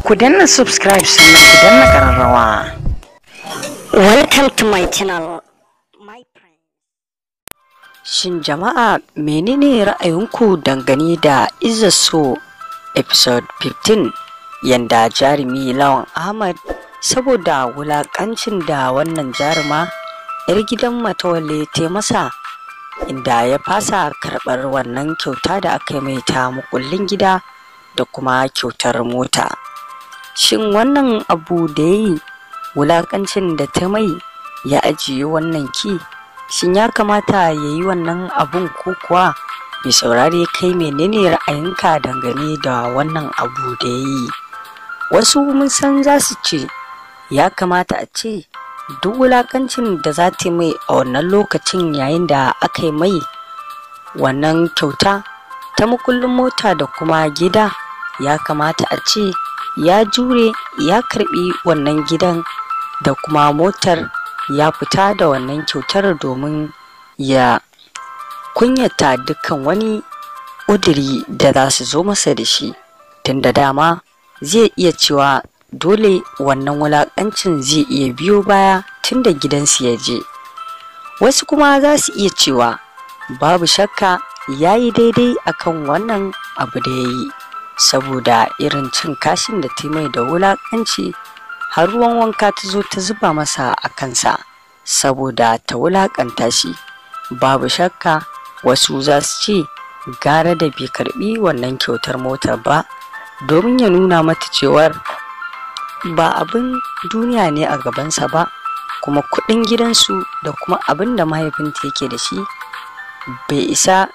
Ku danna subscribe sannan ku danna ƙararrawa. Welcome to my channel, my friend. Shin jama'a, menene ra'ayinku dangane da Izzar So episode 15, yanda jarumi Lawan Ahmad, saboda wulaƙancin da wannan jaruma 'yar gidan Matawalle ta masa, inda ya fasa karɓar wannan kyauta da aka yi mai ta mukullin gida da kuma kyautar mota? Shin wannan abu da ya yi, wulaƙancin da ta mai, ya ajiye wannan ki, shin ya kamata ya yi wannan abun ko kuwa? Mai saurare, kai menene ra'ayinka dangane da wannan abu da ya yi? Wasu mun san za su ce ya kamata a ce duk wulakancin da za ta mai a wannan lokacin, yayin da aka yi mai wannan kyauta ta makullin mota da kuma gida, ya kamata a ce ya jure ya karbi wannan gidan da kuma motar, ya fita da wannan kyautar domin ya kunyata dukkan wani ƙudiri da za su zo masa da shi, tunda dama zai iya cewa dole wannan wulaƙancin zai iya biyo baya tunda gidansu ya je. Wasu kuma za su iya cewa babu shakka ya yi daidai akan wannan abu da ya yi, saboda irin cin kashin da ta mai da wulaƙanci, har ruwan wanka ta zo ta zuba masa a kansa saboda ta wulaƙanta shi. Babu shakka wasu za su ce gara da bai karbi wannan kyautar motar ba, domin ya nuna mata cewar ba abin duniya ne a gabansa ba, kuma kuɗin gidansu da kuma abin da mahaifinta yake da shi bai isa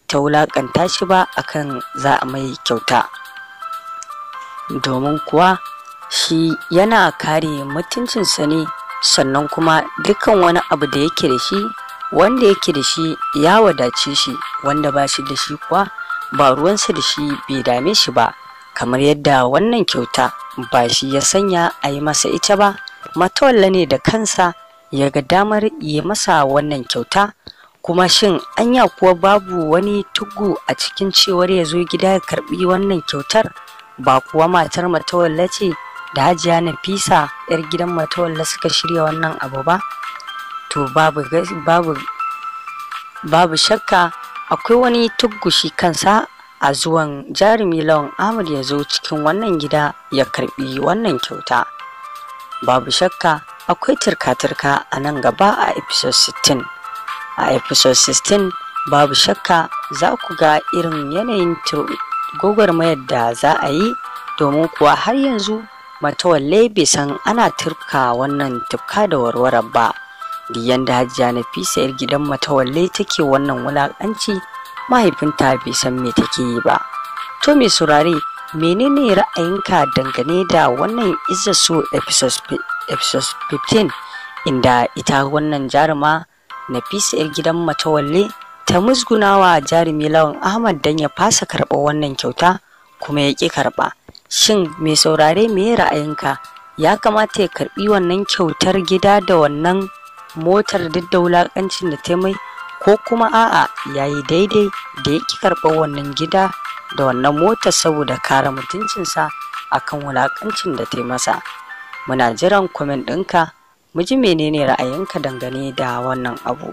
ta wulaƙanta shi ba akan za a mai kyauta, domin kuwa shi yana kare mutuncinsa ne, sannan kuma dukkan wani abu da yake da shi, wanda yake da shi ya wadace shi, wanda ba shi da shi kuwa ba ruwansa da shi, bai dame shi ba. Kamar yadda wannan kyauta ba shi ya sanya a yi masa ita ba, Matawalla ne da kansa ya ga damar yi masa wannan kyauta. Kuma shin anya kuwa babu wani tugu a cikin cewar ya zo gida ya karbi wannan kyautar? Ba kuwa matar Matawalla ce da Hajiya Nafisa yar gidan Matawalla suka shirya wannan abu ba? To babu shakka akwai wani tuggushi kansa a zuwan jarumi Lawan Ahmad ya zo cikin wannan gida ya karbi wannan kyauta. Babu shakka akwai turka-turka a nan gaba a episode 16. A episode 16 babu shakka za ku ga irin yanayin gwagwarmayar da za a yi, domin kuwa har yanzu Matawalle bai san ana turka wannan tufka da warwarar ba. Duk yanda Hajiya Nafisa yar gidan Matawalle take wannan wulaƙanci, mahaifinta bai san me take yi ba. To mai saurare, menene ra'ayinka dangane da wannan Izzar So episode 15, inda ita wannan jaruma Nafisa yar gidan Matawalle ta musgunawa jarumi Lawan Ahmad dan ya fasa karɓar wannan kyauta, kuma ya ƙi karɓa? Shin mai saurare, me ra'ayinka? Ya kamata ya karɓi wannan kyautar gida da wannan motar duk da wulaƙancin da ta mai, ko kuma a'a, ya yi daidai da ya ƙi karɓar wannan gida da wannan motar saboda kare mutuncinsa akan wulaƙancin da ta yi masa? Muna jiran comment ɗinka mu ji menene ra'ayinka dangane da wannan abu.